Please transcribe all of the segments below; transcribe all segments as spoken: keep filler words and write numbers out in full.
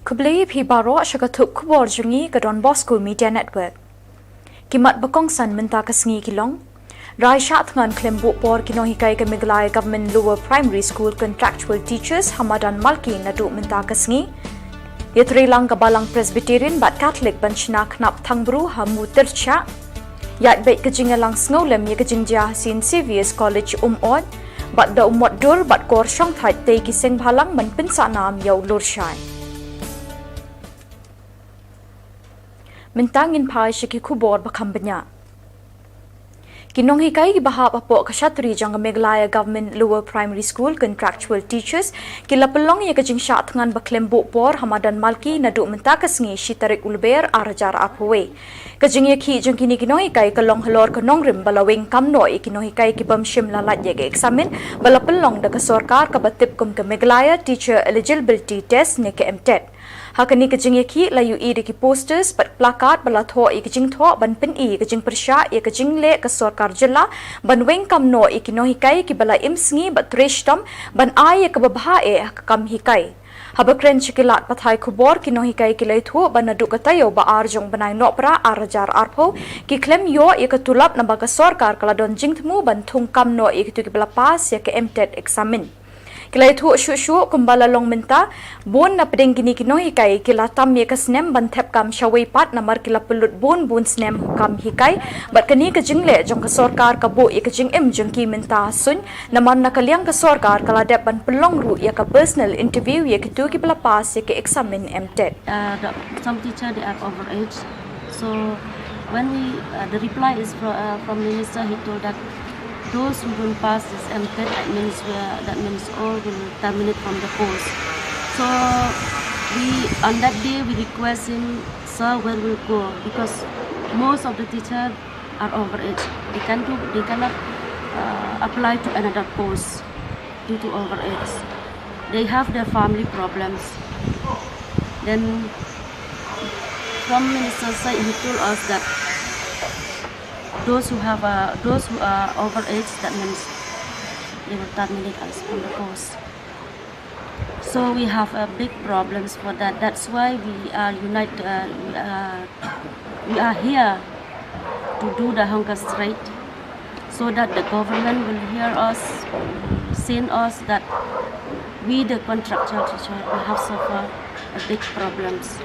Khublei ïa phi baroh sha ka thup khubor jong ngi ka Don Bosco Media Network. Ki mat ba kongsan mynta ka sngi ki long: Rai shah thngan khlem buh por ki nonghikai ka Meghalaya Government Lower Primary School contractual teachers ha madan Malki naduh mynta ka sngi. Ïatreilang ka Balang Presbyterian bad Catholic ban shna khnap thangbru ha Mutyrshah. Ïaid beit ka jingïalang sngewlem ïa ka jingjia ha Saint Xavier's College Umoj. Bad da u mot dur bad kor shongthait tei ki seng bhalang ban pynsah nam ïa u lurshai. Mynta ngin phai sha ki khubor ba kham bniah. Ki nonghikai kiba hap hapoh ka shatri jong ka Meghalaya Government Lower Primary School contractual teachers ki la pynlong ïa ka jingshah thngan ba khlem buh por ha madan Malki naduh mynta ka sngi shi tarik u Lber ar hajar arphew wei. Ka jingïakhih jong kine ki nonghikai ka long halor ka nongrim ba la weng kam noh ïa ki nonghikai ki bym shym la lait ïa ka eksamin ba la pynlong da ka sorkar kaba tip kum ka Meghalaya Teacher Eligibility Test ne ka MTET. Ha kane ka jingïakhih la ïohi da ki posters bad placard ba la thoh ïa ka jingthoh ban pyni ïa ka jingpyrshah ïa ka jingleh ka sorkar jylla ban weng kam noh ïa ki nonghikai kiba la im sngi bad trei shitom ban ai ïa kaba bha eh ha ka kam hikai. Haba kren sha ki lad pathai khubor, ki nonghikai ki la ïathuh ba naduh ka taïew ba ar jong u bnai Nohprah ar hajar arphew ki khlem ïoh ïa ka tulop naba ka sorkar ka la don jingthmu ban thung kam noh ïa kito kiba la pass ïa ka MTET examin. Ki la ïathuh shuh shuh kumba la long mynta, bun na pdeng kine ki nonghikai ki la tam ïa ka snem ban thep kam shawei pat namar ki la pynlut bun bun snem kam hikai. Bad kane ka jingleh jong ka sorkar ka buh ïa ka jingim jong ki mynta ha suiñ, namar na ka liang ka sorkar ka la dep ban pynlong ruh ïa ka personal interview ïa kito kiba la pass ïa ka eksamin MTET. Uh, the, some teacher, they are overage. So when we, uh, the reply is from, uh, from minister, he told that those who don't pass this MTET, that means we are, that means all will terminate from the post. So we, on that day, we request him, sir, where will go? Because most of the teacher are overage. They can do, they cannot, uh, apply to another post due to overage. They have their family problems. Then Prime Minister said, he told us that those who have, uh, those who are overage, that means they will terminate us from the post. So we have a big problems for that. That's why we are unite, uh, we are, we are here to do the hunger strike so that the government will hear us, send us that we the contractual teacher, we have suffer a big problems.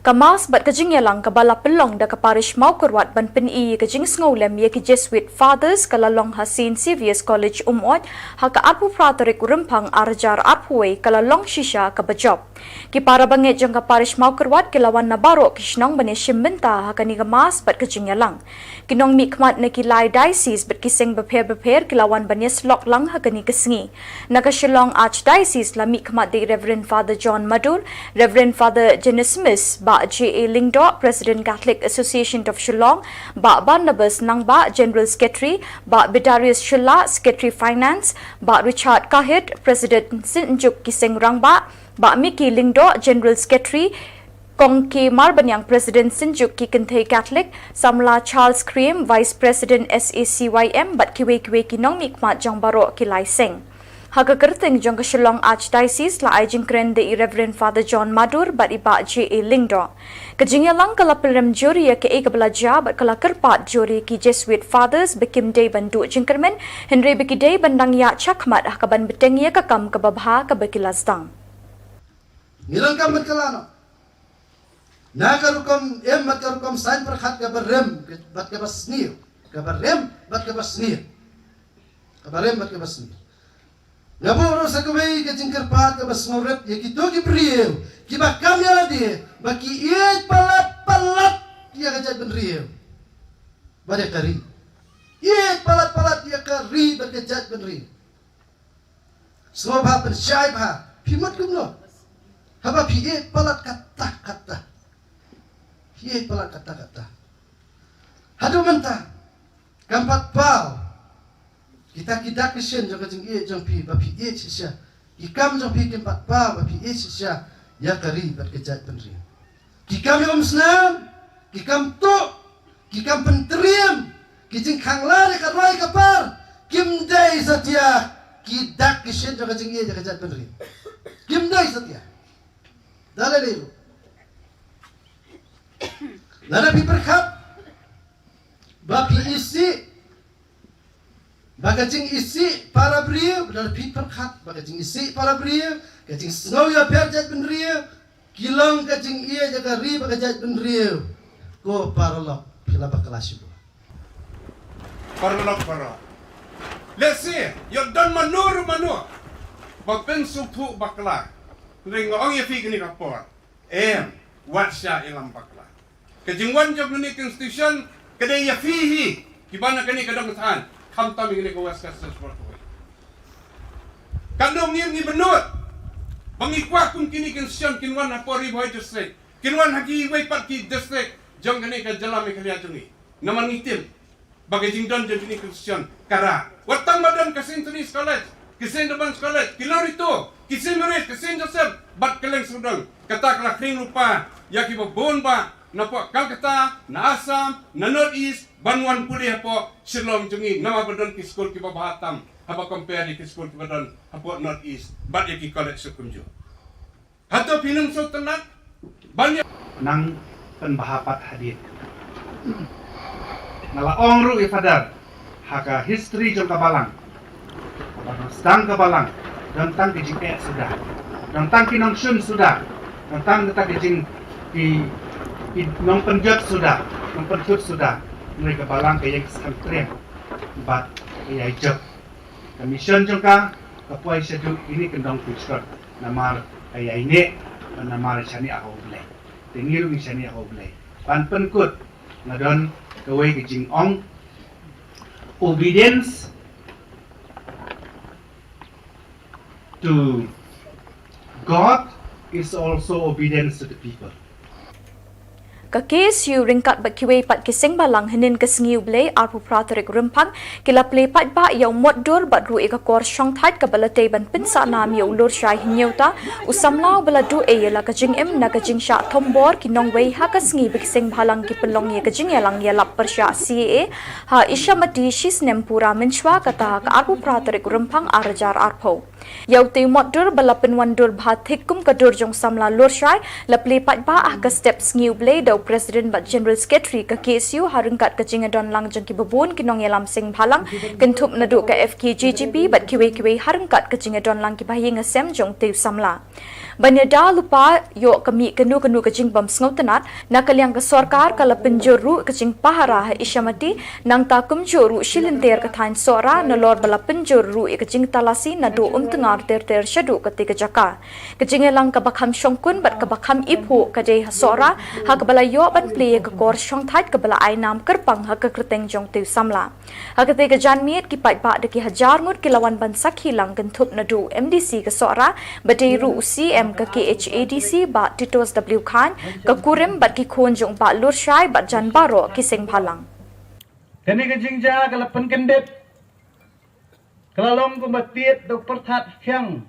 Ka mass bad ka jingïalang kaba la pynlong da ka parish Mawkyrwat ban pyni ïa ka jingsngewlem ïa ki Jesuit Fathers ka la long ha Saint Xavier's College Umoj ha ka arphew phra tarik u Rymphang ar hajar arphew wei ka la long shisha kaba jop. Ki para bangeit jong ka parish Mawkyrwat ki la wan na baroh ki shnong ban ïashim bynta ha kane ka mass bad ka jingïalang. Ki nongmihkhmat na ki lai diocese bad ki seng bapher bapher ki la wan ban ïasyllok lang ha kane ka sngi. Na ka Shillong Archdiocese la mihkhmat da i Reverend Father John Madur, Reverend Father Genesimus, Bah J A Lyngdoh, President Catholic Association of Shillong, Bah Barnabas Nangbah, General Secretary, Bah Bedarius Shylla, Secretary Finance, Bah Richard Kahit, President Synjuk ki Seng Rangbah, Bah Mickey Lyngdoh, General Secretary, Kong K Marbaniang, President Synjuk ki Kynthei Catholic, Samla Charles Cream, Vice President S A C Y M, bad kiwei kiwei ki nongmihkhmat jong baroh ki lai seng. Ha ka kyrteng jong ka Shillong Archdiocese la ai jingkren da i Reverend Father John Madur bad i Bah J A Lyngdoh. Ka jingïalang ka la pynrem jur ïa kaei kaba la jia bad ka la kyrpad jur ïa ki Jesuit Fathers ba kim dei ban duh jingkyrmen, hynrei ba ki dei ban dang ïaid shakhmat ha kaban bteng ïa ka kam kaba bha kaba ki la sdang. Ngi donkam bad ka la noh. Na ka rukom im bad ka rukom saiñ pyrkhat kaba rem bad kaba sniew. Kaba rem bad kaba sniew. Kaba rem bad kaba sniew. Nga buh ruh sa kawei ka jingkyrpad kaba sngewrit ïa kito ki briew kiba kam ïa lade ba ki ïeit palat palat ïa ka jaitbynriew bad ïa ka ri. Ïeit palat palat ïa ka ri bad ka jaitbynriew. Sngewbha pynshai bha, phi mut kumno? Haba phi ïeit palat katta katta. Phi ïeit palat katta katta. Haduh mynta kam pat paw. Kita ki dak ki shin jong ka jingïeit jong phi ba phi ïeit shisha. Ki kam jong phi kim pat paw ba phi ïeit shisha ïa ka ri bad ka jaitbynriew. Ki kam ïa umsnam, ki kam tuh, ki kam pyntriem, ki jingkhang lad ïa ka roi ka par, kim dei satia ki dak ki shin jong ka jingïeit ïa ka jaitbynriew. Kim Dei satia. Da lei lei ruh. Lada phi pyrkhat ba phi isih, ba ka jingisih para briew, lada phi pyrkhat ba ka jingisih para briew, ka jingsngew ïapher jaitbynriew, ki long ka jingïeit ïa ka ri bad ka jaitbynriew. Ko paralok, phi la bakla shibun. Paralok para. Let's see, ïoh don mano ruh mano ba pynsngewthuh bakla. Hynrei nga ong ïa phi kane ka por, em, wat shah ïalam bakla. Ka jingwan jong kane ka institution ka dei ïa phi hi, kiba na kane ka dong ka thaiñ, khamtam ïa kane ka West Khasi Hills Road. Katno ngi, ngi bynnud ba ngi kwah kum kine ki institution kin wan hapoh Ri Bhoi District, kin wan ha kiwei pat ki district jong kane ka jylla Meghalaya jong ngi. Namar ngi tip ba ka jingdon jong kine ki institution ka rah. Wat tang ba don ka Saint Therese College, ka Saint Albans College, ki Loreto, ki Saint Mary's, ka Saint Joseph, bad ka Lyngdoh Sawdong. Kata ka la khring lypa ïa kiba bun bah napoh Calcutta, na Assam, na North East, ban wan pule hapoh Shillong jong ngi, namar ba don ki skul kiba bha tam haba compare ïa ki skul kiba don hapoh North East bad ïa ki college sha kumjuh. Hato phi nang sngewtynnat ban ïa nang pynbha pat hadien. Nga la ong ruh ïa Father, ha ka history jong ka balang, haba sdang ka balang, don tang ka jingeh suda, don tang ki nongshun suda, don tang kata ka jing, ki, ki nongpynjot suda, nongpynjot suda. Hynrei ka balang ka ïeng skhem triem bad ka ïai jop. Ka mission jong ka ka poi shaduh kine ki kyndong ki jhur, namar ka ïaineh, namar shaniah ha U Blei. Te ngi ruh ngi shaniah ha U Blei. Ban pynkut, nga don kawei ka jingong: obedience to God is also obedience to the people. Ka K S U ryngkat bad kiwei pat ki seng balang hynnin ka sngi U Blei arphew phra tarik Rymphang ki la plie paidbah ïa u mot dur bad ruh ïa ka kor shongthait kaba la tei ban pynsah nam ïa u Lurshai Hynñiewta, u samla uba la duh ei ïa la ka jingim na ka jingshah thombor ki nongwei ha ka sngi ba ki seng balang ki pynlong ïa ka jingïalang ïalap pyrshah C A A ha Ishamati shi snem pura mynshwa, kata ha ka arphew phra tarik Rymphang ar hajar arphew. Ïa utei u mot dur ba la pynwan dur bha thik kum ka dur jong u samla Lurshai la plie paidbah ha ka step sngi U Blei da u President bad General Secretary ka K S U ha ryngkat ka jingïadon lang jong kiba bun ki nongïalam seng balang, kynthup naduh ka F K J G P bad kiwei kiwei ha ryngkat ka jingïadon lang kiba ha ïing ha sem jong utei u samla. Ban ïada lypa ïoh ka mih kano kano ka jingbym sngewtynnat, na ka liang ka sorkar ka la pynjur ruh ka jingpahara ha Ishamati, nangta kumjuh ruh shi lynter ka thaiñ Sohra, nalor ba la pynjur ruh ïa ka jingtalasi naduh Umtngar ter ter shaduh katei ka jaka. Ka jingïalang kaba kham shongkun bad kaba kham iphuh ka dei ha Sohra, ha kaba la ïoh ban plie ïa ka kor shongthait kaba la ai nam kyrpang ha ka kyrteng jong utei u samla. Ha katei ka janmiet ki paidbah da ki hajar ngut ki la wan ban sakhi lang, kynthup naduh u M D C ka Sohra, ba dei ruh u C M ka K H A D C Bah Tito's W Khan, ka kurim bad ki khun jong u Bah Lurshai bad jan baroh ki seng balang. Kane ka jingjia ka la pynkyndit, ka la long kumba tied da u pyrthat khiang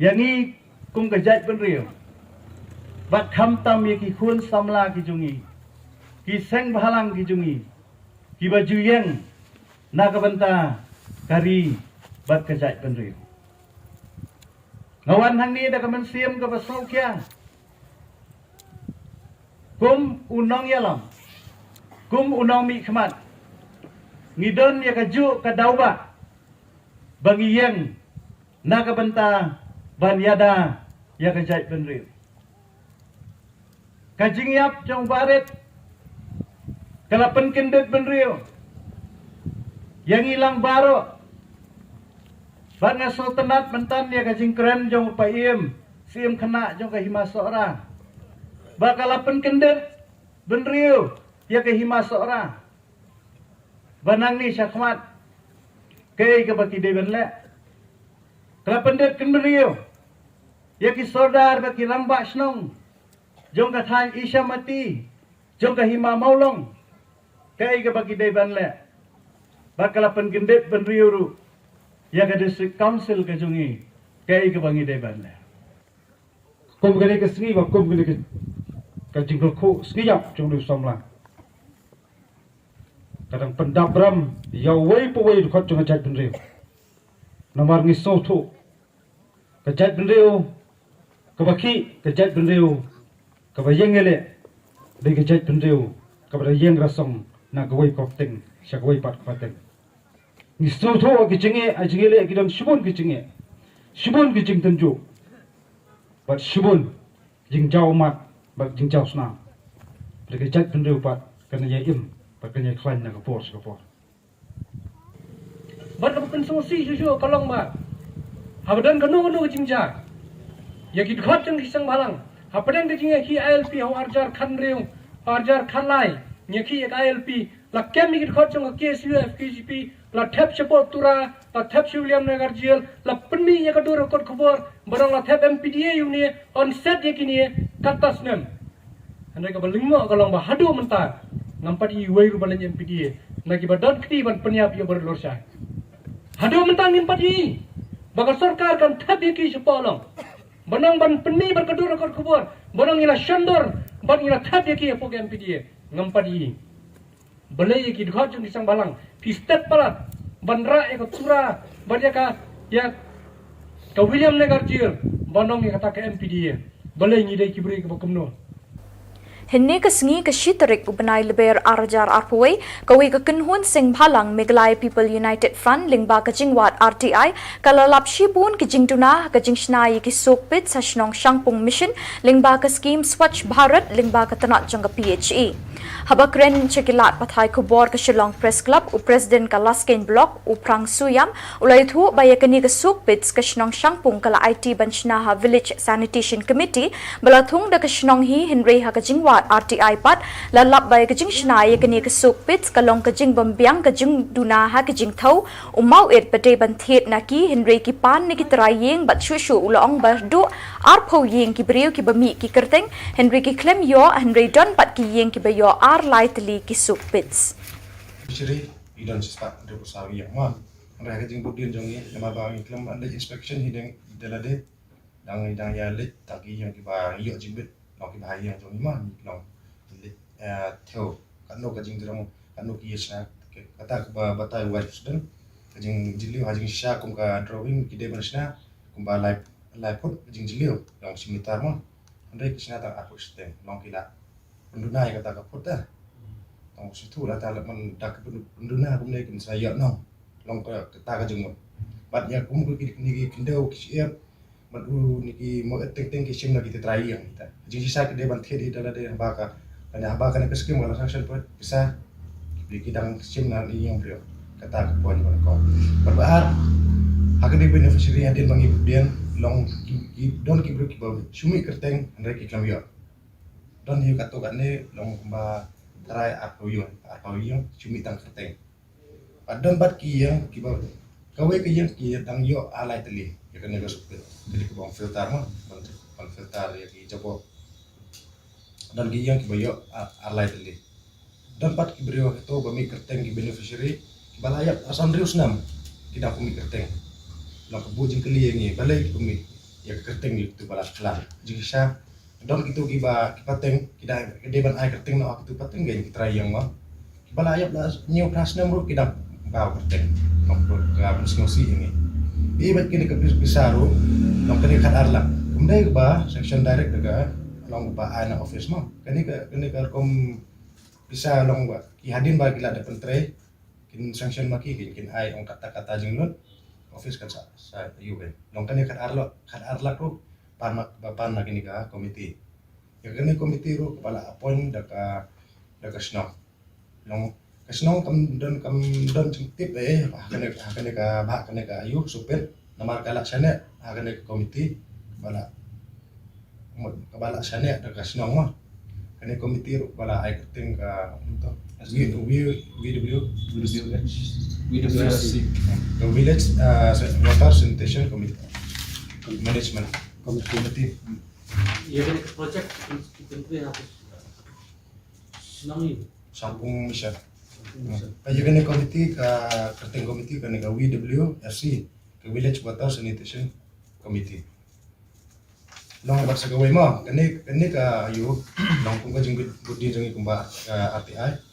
ïa ngi kum ka jaitbynriew, bad khamtam ïa ki khun samla ki jong ngi, ki seng balang ki jong ngi, kiba ju ïeng na ka bynta ka ri bad ka jaitbynriew. Nga wan hangne da ka mynsiem kaba sngewkhia. Kum u nongïalam, kum u nongmihkhmat, ngi don ïa kajuh ka daw ba, ba ngi ïeng na ka bynta ban ïada ïa ka jaitbynriew. Ka jingïap jong u Bah Rit ka la pynkyndit bynriew ïa ngi lang baroh. Bad nga sngewtynnat mynta ïa ka jingkren jong u Bah Ïem, Syiem Khynnah jong ka Hima Sohra, ba ka la pynkyndit bynriew ïa ka Hima Sohra. Ba nangne shakhmat, kaei kaba ki dei ban leh? Ka la pynkyndit bynriew ïa ki sordar bad ki rangbah shnong jong ka thaiñ Ishamati, jong ka Hima Mawlong, kaei kaba ki dei ban leh? Bad ka la pynkyndit bynriew ruh ïa ka District Council ka jong ngi, kaei kaba ngi dei ban leh? Kum kane ka sngi, ba kum kane ka, ka jingkyrkhu sngi ïap jong u samla, ka dang pyndap bram ïa uwei pa uwei u dkhot jong ka jaitbynriew. Namar ngi sngewthuh Ka jaitbynriew kaba khih, ka jaitbynriew kaba ïeng ïaleh, dei ka jaitbynriew kaba da ïeng rasong na kawei ka pateng sha kawei pat ka pateng. Ngi sngewthuh ki jingeh, ha jingïaleh ki don shibun ki jingeh, shibun ki jingtynjuh, bad shibun jingjaw mat bad jingjaw snam. Bad ka jaitbynriew pat kan ïa im bad kan ïa khlaiñ na ka por sha ka por. Bad kaba pynsngewsih shuh shuh ka long ba haba don kano kano ka jingjia ïa ki dkhot jong ki seng bhalang, hapdeng ka jingïakhih I L P ha u arhajar khathynriew, ha u arhajar khatlai, ngi ïakhih ïa ka I L P, la kem ïa ki dkhot jong ka K S U, F K J P, la thep shapoh Tura, la thep sha Williamnagar Jail, la pynmih ïa ka dur ka kot khubor ba dang la thep M P D A ïa une, onset ïa kine, katto snem. Hynrei kaba lyngngoh ka long ba haduh mynta ngam pat ïohi uwei ruh ban leit M P D A na kiba don kti ban pynïap ïa u barit Lorshai. Haduh mynta ngim pat ïohi ba ka sorkar kan thep ïa ki shapoh long, ba nang ban pynmih bad ka dur ka kot khubor ba nang ngi la shon dur bad ngi la thep ïa ki hapoh ka M P D A. Ngam pat ïohi. Balei ïa ki dkhot jong ki seng bhalang phi stet palat ban rah ïa ka Tura bad ïa ka, ïa ka Williamnagar Jail ban ong ïa kata ka M P D A? Balei ngi dei ki briew kiba kumno? Hynne ka sngi ka shi tarik u bnai Lber arhajar arphew wei, kawei ka kynhun seng bhalang Meghalaya People United Front lyngba ka jingwad R T I ka la lap shibun ki jingduna ha ka jingshna ïa ki soak pits ha shnong Shangpung Mission lyngba ka skhim Swachh Bharat lyngba ka tnat jong ka P H E. Haba kren sha ki lad pathai khubor ka Shillong Press Club, u President ka Laskein Block, u Phrang Suiam, u la ïathuh ba ïa kane ka soak pits ka shnong Shangpung ka la aiti ban shna ha Village Sanitation Committee ba la thung da ka shnong hi, hynrei ha ka jingwad R T I pat la lap ba ïa ka jingshna ïa kane ka soak pits ka long ka jingbymbiang ka jingduna ha ka jingthew. U Mawit ba dei ban thied na ki, hynrei ki pan na ki trai ïing bad shuh shuh u la ong ba duh arphew ïing ki briew kiba mih ki kyrteng, hynrei ki khlem ïoh, hynrei don pat ki ïing kiba ïoh ar lai tylli ki soak pits. Fishery i don shispah hynriewphew saw ïing ma. Hynrei ha ka jingbud dien jong ngi namar ba ngi khlem leit inspection hi dang da lade. Dang, dang ïa leit tang ki ïing kiba ïoh jingbit, long kiba ha ïing jong i ma, ngi long leit, eh, thew katno ka jingjrong, katno ki ïa shna, kata kaba batai u Vice President. Ka jingjylliew ha jingshisha kum ka drawing ki dei ban shna kumba lai, lai phut ka jingjylliew, long shi meter ma. Hynrei ki shna tang arphew shiteng, long ki la pynduna ïa kata ka phut ta. Tang shu tu la ta la man da ka pyndu-, pynduna kumne kim sa ïoh nong. Long ka, kata ka jingmut. Bad ïa kum ki, ki, ki khyndew ki shyiap bad u ni ki mo teng teng ki shim na ki trai ïing kita. Jingshisha ki dei ban thied hi da lade haba ka, kane haba kane ka skim ka la sanction pisa ki dang shim na ïing briew. Kata ka point ba nyngkong. Bad ba ar, ha kane beneficiary hadien ba ngi bud dien, long ki, ki don ki briew kiba shu mih kyrteng hynrei ki khlem ïoh. Don hi katto katne long kumba trai arphew ïing, arphew ïing shu mih tang kyrteng. Bad don pat ki ïing kiba, kawei ka ïing ki dang ïoh ar lai tylli ïa kane ka soak pit. Kane kaba ong filter ma, ban, ban filter ïa ki jaboh. Don ki ïing kiba ïoh ar, ar lai tylli. Don pat ki briew ha kato ba mih kyrteng, ki beneficiary kiba la ïap ar san hynriew snem ki dang mih kyrteng. Long ka buh jingkylli ïa ngi, balei kiba mih ïa ka kyrteng ïa kito ba la khlad. Jingshisha don kito kiba, ki pateng, ki dei, ki dei ban ai kyrteng noh ha kito pateng, ki trai ïing ma. Kiba la ïap la hynñiew phra snem ruh ki dang baw kyrteng. Long ka pynsngewsih ïa ngi. Ïa bad kine ka pis-, pisa ruh, long kane ka khat ar lak. Kam dei kaba sanction direct da ka, long ba ai na office ma. Kane ka, kane ka rukom pisa long ba ki hadien ba ki la dep pyntrei, kin sanction ma ki, kin, kin ai ong kata kata jinglut. Office kan sa, sa ïoh. Long kane khat ar lak, khat ar lak ruh pan ma, ba pan na kine ka committee. Ïa kane committee ruh kaba la appoint da ka, da ka shnong. Long ka shnong kam don, kam don jingtip eh ha kane, ha kane ka, ba kane ka ïing soak pit. Namar ka la shaniah ha kane ka committee ba la, mut kaba la shaniah da ka shnong ma. Kane committee ruh ba la ai kyrteng ka, to, V W, V W, V W S C, the Village, uh, Water Sanitation Committee, Management Committee. Ïa kane ka project ki pyntrei ha shnong ïa Shangpung Mission. Shangpung Mission. Ka ïa kane committee ka kyrteng committee kane ka V W S C, ka Village Water Sanitation Committee. Long bad sa kawei ma, kane, kane ka ïing, long kum ka jingbit bud dien jong ngi kumba, eh, R T I.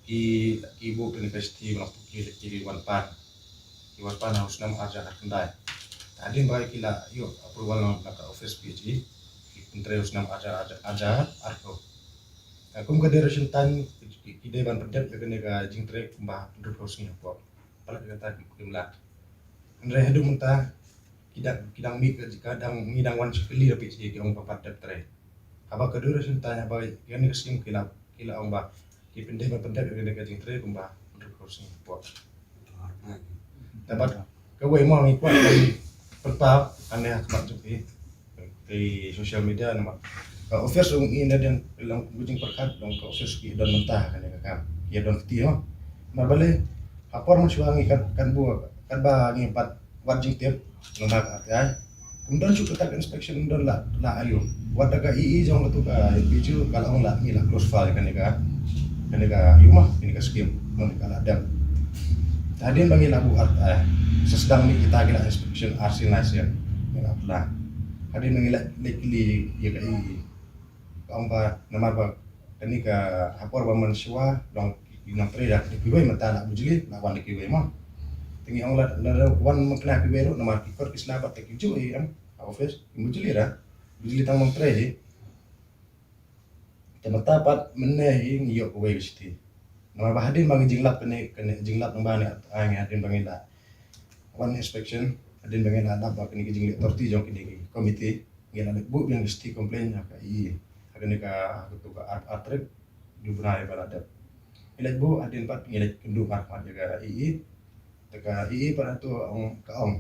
Ki, ki buh kane ka shithi ba long ki, ki wan pan. Ki wan pan ha u snem arhajar khatkhyndai. Hadien ba ki la ïoh approval na ka office P H E, ki pyntrei u snem arhajar, arhajar, arphew. Kum ka duration time ki dei ban pyndep ïa kane ka jingtrei kumba hynriewphew sngi hapoh. Palat ïa kata kim lah. Hynrei haduh mynta ki dang, ki dang mih ka, ka dang, ngi dang wan sha kali da P H E, ki ong ba pat dep trei. Haba ka duration time, haba ïa kane ka skim ki la, ki la ong ba ki pyndep, ban pyndep ïa kane ka jingtrei kumba hynriewphew sngi hapoh. Te bad kawei mo ngi kwah ban pynpaw hangne ha khmat jong phi, ki social media namar ka office u ngi na dang long ka jingpyrkhat, long ka office ki don mynta kane ka kam, ki don kti mo. Namar balei, ha por mynshuwa ngi kan, kan buh, katba ngi pat wad jingtip na ka R T I, ym don shuh kata ka inspection, ym don la, la aiu. Wat da ka E E jong katu ka P H E ka la ong la, ngi la close file kane ka, kane ka aiu mo, kane ka skim, kane ka la dep. Hadien ba ngi la buh R T I, sa sdang mih kita ki la inspection arsien laisien, ngi la pla. Hadien ba ngi la leit kylli ïa ka E E, ka ong ba namar ba kane ka ha por ba mynshuwa long ki nongtrei da kiwei, mynta la bujli, la wan da kiwei mo. Te ngi ong la, la wan mynta kiwei ruh namar ki kot ki sla bad te ki juh hi em ha office, ki bujli da, bujli tang nongtrei hi. Te mynta pat mynne hi ngi ïoh kawei ka shithi. Namar ba hadien ba ngi jinglap kane, kane jinglap nang ba ne, ai ngi hadien ba ngi la wan inspection, hadien ba ngi la lap ba kane ka jingleh authority jong kine ki committee, ngi la leit buh biang ka shithi complain ha ka E E, ha kane ka, ha katu ka ar, ar tarik, dei bnai ba la dep. Ngi leit buh, hadien pat ngi leit kynduh markhmat ïa ka E E. Te ka E E pat hatu ong, ka ong,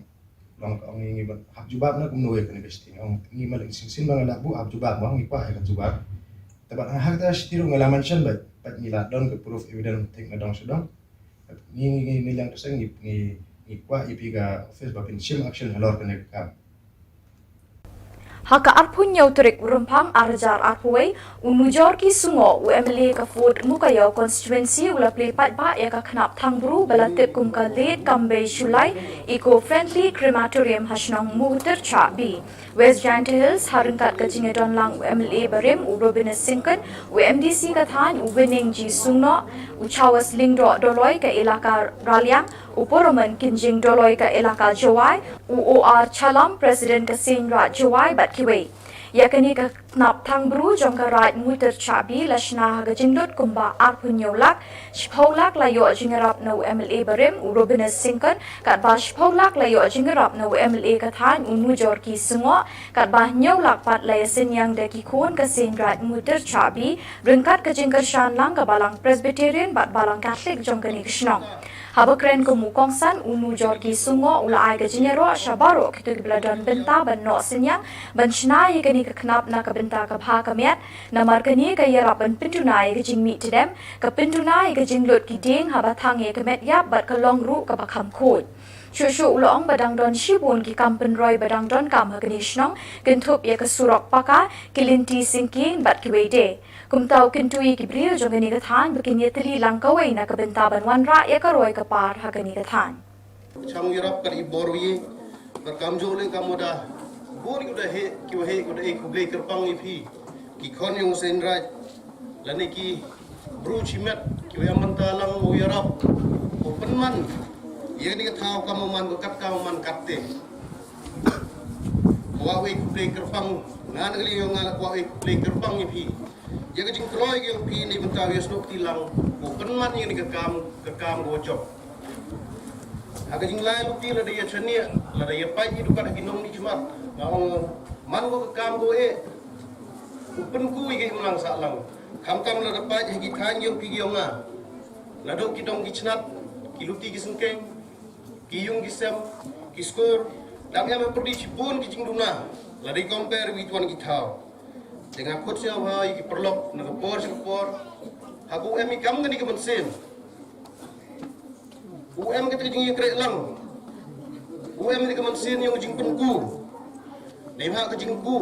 long ka ong ngi ban hap jubab na kumno ïa kane ka shithi. Ong ngi ma leh shisien ba ngi la buh hap jubab, ba ngi kwah ïa ka jubab. Te bad ha kata shithi ruh ngi la mention ba, ba ngi la don ka proof evidence thik na dong sha dong. Ngi, ngi, ngi, ngi liang ka seng ngi, ngi, ngi kwah ïa phi ka office ba phin shim action halor kane ka kam. Ha ka arphew hynñiew tarik u Rymphang arhajar arphew wei, u Nujorki Sungoh, u M L A ka Fort Mukaïaw constituency, u la plie paidbah ïa ka khnap thang bru ba la tip kum ka Late Kambei Shullai Eco Friendly Crematorium ha shnong Mutir Chah B, West Jaintia Hills, ha ryngkat ka jingïadon lang u M L A barim u Robinus Syngkon, u M D C ka thaiñ u Winning G Sungnoh, u Chawas Lyngdoh Dolloi ka elaka Raliang, u Poroman Kynjing Dolloi ka elaka Jowai, u O R Challam, President ka Seiñ Raij Jowai bad kiwei. Ïa kane ka khnap thang bru jong ka Raid Mutir Chah B la shna ha ka jinglut kumba arphew hynñiew lak, shiphew lak la ïoh jingïarap na u M L A barim u Robinus Syngkon, katba shiphew lak la ïoh jingïarap na u M L A ka thaiñ u Nujorki Sungoh, katba hynñiew lak pat la ïasynñiang da ki khun ka Seiñ Raij Mutir Chah B, ryngkat ka jingkyrshan lang ka Balang Presbyterian bad Balang Catholic jong kane ka shnong. Haba kren kum u kongsan, u Nujorki Sungoh u la ai ka jingïaroh sha baroh kito kiba la don bynta ban noh synñiang ban shna ïa kane ka khnap na ka bynta ka bha ka miat, namar kane ka ïarap ban pynduna ïa ka jingmih tdem, ka pynduna ïa ka jinglut ki dieng haba thang ïa ka met ïap bad ka long ruh kaba kham khuid. Shuh shuh u la ong ba dang don shibun ki kam pynroi ba dang donkam ha kane ka shnong, kynthup ïa ka surok paka, ki lynti syngkien bad kiwei de. Kumta u kyntu ïa ki briew jong kane ka thaiñ ba kin ïatylli lang kawei na ka bynta ban wanrah ïa ka roi ka par ha kane ka thaiñ. Chang ïarap kat i bor wi, kat kam jong le kam da. Bun ki da heh, ki wa heh, ki da heh, khublei kyrpang ïa phi. Ki khon ïong Seiñ Raij, lane ki bru shimet, ki wa ïa mynta lang u ïarap, u pynman ïa kane ka thaw kam u man, kat kam u man katte. Kwah wei khublei kyrpang, ngan kali ïong nga la kwah wei khublei kyrpang ïa phi. Ïa ka jingkloi ka ïong phi ni bynta ïa snoh kti lang, u pynman ïa kane ka kam, ka kam ka wa jop. Ha ka jinglai luti lada ïa shaniah, lada ïa pait ïa dukat ha ki nongmihkhmat, nga ong man ko ka kam ko eh, u pynku ïa ka imlang sahlang. Khamtam lada pait ha ki thaiñ ïong phi ïong nga, naduh ki dong ki chnat, ki luti ki syngkien, ki ïung ki sem, ki skur, dang em ha pyrdi shibun ki jingduna, lada ïa compare wi tuan ki thaw. Te nga khot sha wa ïa ki paralok na ka por sha ka por, ha ka u em i kam kane ka mynsiem. U em kata ka jingïakhreh lang. U em kata ka mynsiem ïong jingpynku. Dei ma ka jingku.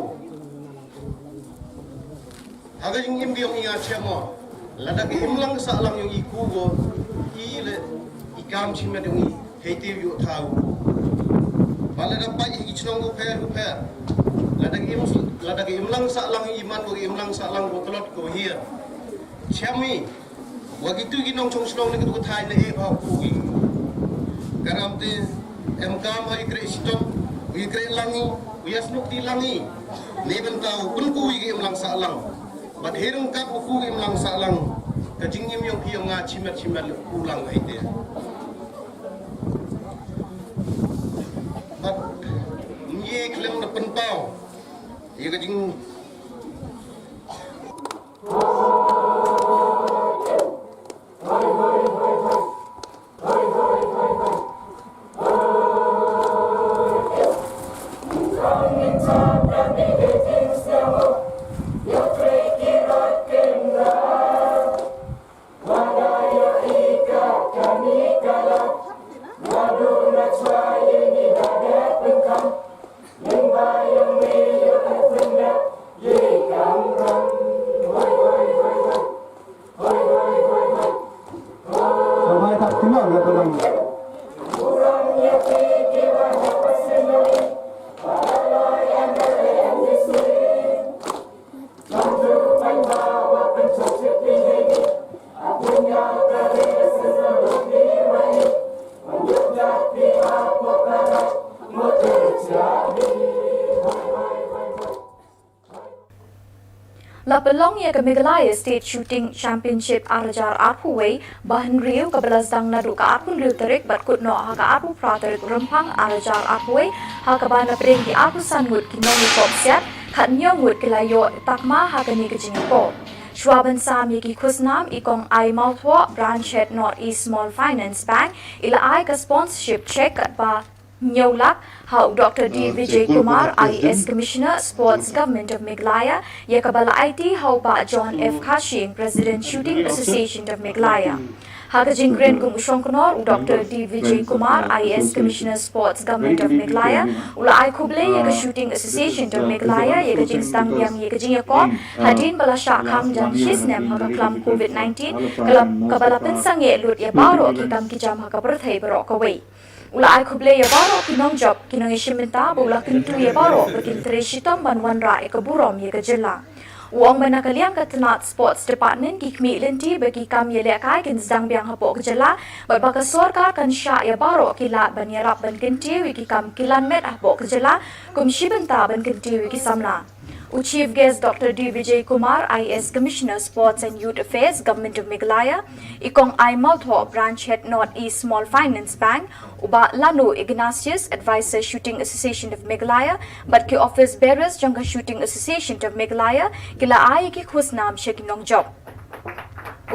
Ha ka jingim ïong i nga shem mo. Lada ka imlang sahlang ïong i ku ko. I le i kam shimet ïong i. Hei te ïoh thaw. Ba lada pait i chnong ko pher ko pher. Lada ka im, lada ka imlang sahlang i man ko ka imlang sahlang ko tlot ko hia. Shem i. Wa kitu ki nongchong shnong ne kitu ki thaiñ ne e ba pu ki. Karam te em kam ha i kre shitom, Ki kren lang i, u ïasnoh kti lang i. Ne bynta u pynku i ki imlang sahlang. Bad hi ryngkat u ku ki imlang sahlang. Ka jingim ïong ki ïong nga chimet chimet u lang ai te. Bad ngi khlem da pynpaw. Ïa ka jing La pynlong ïa ka Meghalaya State Shooting Championship ar hajar arphew wei ba hynriew kaba la sdang naduh ka arphew hynriew tarik bad kut noh ha ka arphew phra tarik Rymphang ar hajar arphew wei, ha kaba na pdeng ki arphew san ngut ki nongïakob siat, khathynñiew ngut ki la ïoh takma ha kane ka jingïakob. Shuwa ban sam ïa ki khusnam, i Kong Ai Mawthoh, Branch Head North East Small Finance Bank, i la ai ka sponsorship cheque katba hynñiew lak ha u Doctor D Vijay Kumar, I A S Commissioner Sports, Government of Meghalaya, ïa kaba la aiti ha u Bah John F Khashing, President Shooting Association of Meghalaya. Ha ka jingkren kum u shongknor, u Doctor D Vijay Kumar, I A S Commissioner Sports, Government of Meghalaya, u la ai khublei ïa ka Shooting Association of Meghalaya ïa ka jingsdang biang ïa ka jingïakob hadien ba la shah khang jan shisnem ha ka khlam Covid nineteen, kaba la pynsangeh lut ïa baroh ki kam ki jam ha ka pyrthei baroh kawei. U la ai khublei ïa baroh ki nongjop, ki nongïashim bynta, bad u la kyntu ïa baroh ba kin trei shitom ban wanrah ïa ka burom ïa ka jylla. U ong ba na ka liang ka tnat Sports Department ki khmih lynti ba ki kam ïalehkai kin sdang biang hapoh ka jylla, bad ba ka sorkar kan shah ïa baroh ki lad ban ïarap ban kyntiew ïa ki kam kylla met hapoh ka jylla, kum shi bynta ban kyntiew ïa ki samla. U Chief Guest Doctor D Vijay Kumar, I A S Commissioner Sports and Youth Affairs, Government of Meghalaya, i Kong Ai Mawthoh, Branch Head North East Small Finance Bank, u Bah Lano Ignatius, Advisor Shooting Association of Meghalaya, bad ki office bearers jong ka Shooting Association of Meghalaya, ki la ai ïa ki khusnam sha ki nongjop.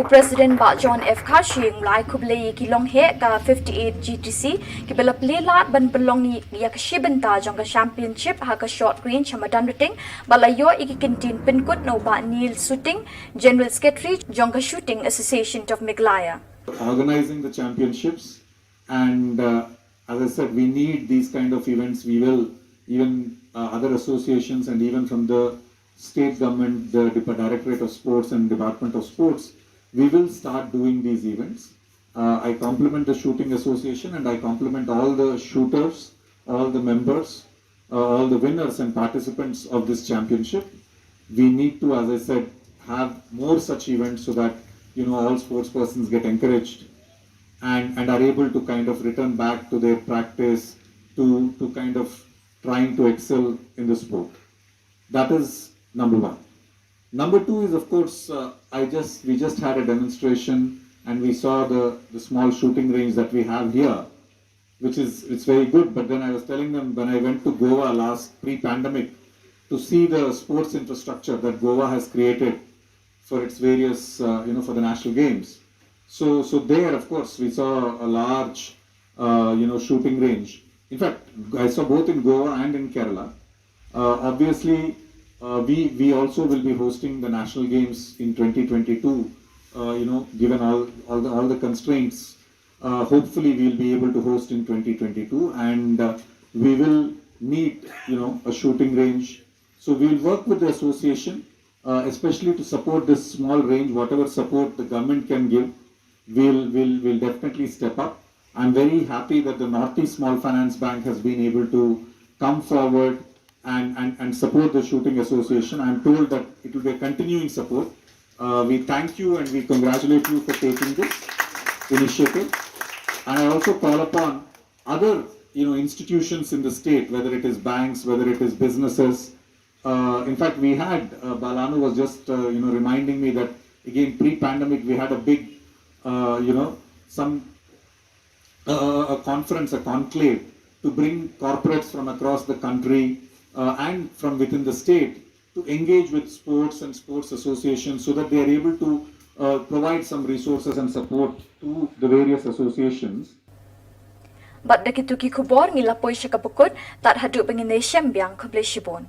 U President Bah John F Khashing u la ai khublei ïa ki longheh ka fifty-eight G T C, kiba la plie lad ban pynlong ïa ka shi bynta jong ka championship ha ka short range ha madan ruting, bad la ïoh ïa ki kyntien pynkut na u Bah Neil Suting, General Secretary jong ka Shooting Association of Meghalaya. Organizing the championships, and uh, as I said, we need these kind of events. We will, even uh, other associations and even from the state government, the Dep- Directorate of Sports and Department of Sports, we will start doing these events. Uh, I compliment the Shooting Association and I compliment all the shooters, all the members, uh, all the winners and participants of this championship. We need to, as I said, have more such events so that, you know, all sports persons get encouraged and, and are able to kind of return back to their practice, to, to kind of trying to excel in the sport. That is number one. Number two is, of course, uh, I just we just had a demonstration and we saw the, the small shooting range that we have here, which is, it's very good. But then I was telling them, when I went to Goa last pre-pandemic to see the sports infrastructure that Goa has created for its various, uh, you know, for the national games. So, so there, of course, we saw a large, uh, you know, shooting range. In fact, I saw both in Goa and in Kerala. Uh, obviously, uh, we we also will be hosting the national games in twenty twenty-two. Uh, you know, given all all the all the constraints, uh, hopefully we'll be able to host in twenty twenty-two, and uh, we will need, you know, a shooting range. So we'll work with the association, uh, especially to support this small range. Whatever support the government can give, we'll we'll we'll definitely step up. I'm very happy that the Northeast Small Finance Bank has been able to come forward and, and, and support the Shooting Association. I'm told that it will be a continuing support. Uh, we thank you and we congratulate you for taking this initiative. And I also call upon other you know, institutions in the state, whether it is banks, whether it is businesses. Uh, in fact, we had, uh, Balanu was just, uh, you know, reminding me that again, pre-pandemic, we had a big, uh, you know, some, uh, a conference, a conclave to bring corporates from across the country, uh, and from within the state to engage with sports and sports associations so that they are able to, uh, provide some resources and support to the various associations. Bad da kitu ki khubor ngi la poi sha kaba kut, tad haduh ba ngin ïashem biang, khublei shibun.